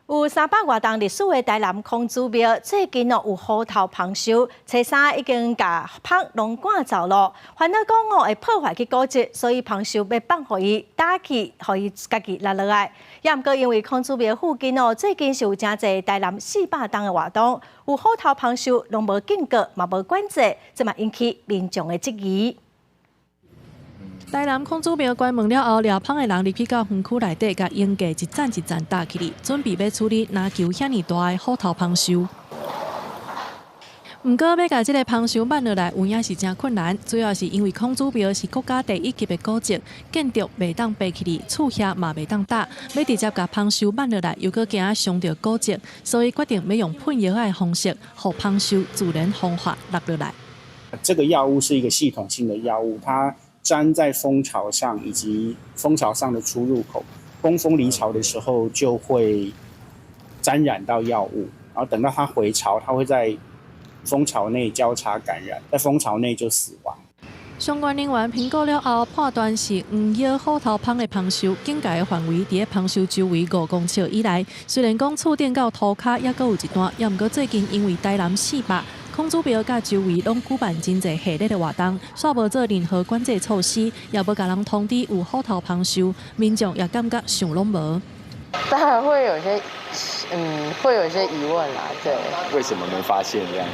有300外冬歷史的台南孔子廟，最近哦有虎頭蜂獸，初三已經共蜂攏趕走囉。煩惱講哦會破壞去古蹟，所以蜂獸欲放予伊打去，予伊家己落落來。也毋過因為孔子廟附近哦，最近是有誠濟台南400冬的活動，有虎頭蜂獸攏無警告，嘛無管制，這嘛引起民眾的質疑。台南孔子廟關門了後，掠蜂的人入去到園區內底，共鷹架一層一層搭起來，準備欲處理籃球遐爾大的虎頭蜂獸。毋過，欲共這个蜂獸挽落來，有影是誠困難。主要是因為孔子廟是國家第一級的古蹟，建築袂當爬起來，厝遐嘛袂當搭，欲直接共蜂獸挽落來，又閣驚傷著古蹟，所以決定欲用噴藥仔的方式，予蜂獸自然風化落落來。這個藥物是一個系統性的藥物，它粘在蜂巢上以及蜂巢上的出入口，工蜂離巢的時候就會沾染到藥物，然後等到它回巢，它會在蜂巢內交叉感染，在蜂巢內就死亡。相關人員評估了後，判斷是黃腰虎頭蜂的蜂獸，警戒的範圍佇咧蜂獸周圍5公尺以內。雖然講厝頂到塗跤猶閣有一段，猶毋過最近因為台南400孔子廟佮周圍攏舉辦真濟系列的活動，煞無做任何管制措施，也無共人通知有虎頭蜂獸，民眾也感覺想攏無。當然會有些，會有一些疑問啦，對。為什麼沒發現這樣子？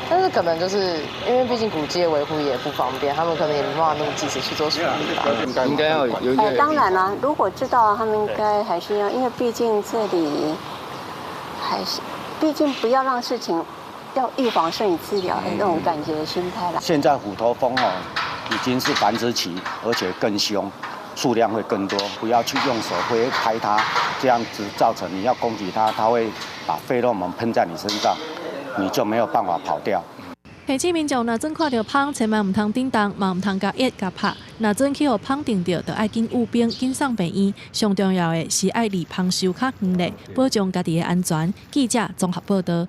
但是可能就是因為畢竟古蹟的維護也不方便，他們可能也沒辦法那麼及時去做處理吧。應該要有。當然啦，如果知道，他們應該還是要，因為畢竟這裡還是，畢竟不要讓事情要預防勝於治療的那種感覺心態啦。現在虎頭蜂哦已經是繁殖期，而且更兇，數量會更多。不要去用手揮拍它，這樣子造成你要攻擊它，它會把費洛蒙噴在你身上，你就沒有辦法跑掉。提醒民眾，若準看著蜂，千萬毋通振動，嘛毋通共壓共拍。若準去予蜂叮著，就愛緊捂冰，緊送病院。上重要的是愛離蜂獸較遠咧，保障家己的安全。記者綜合報道。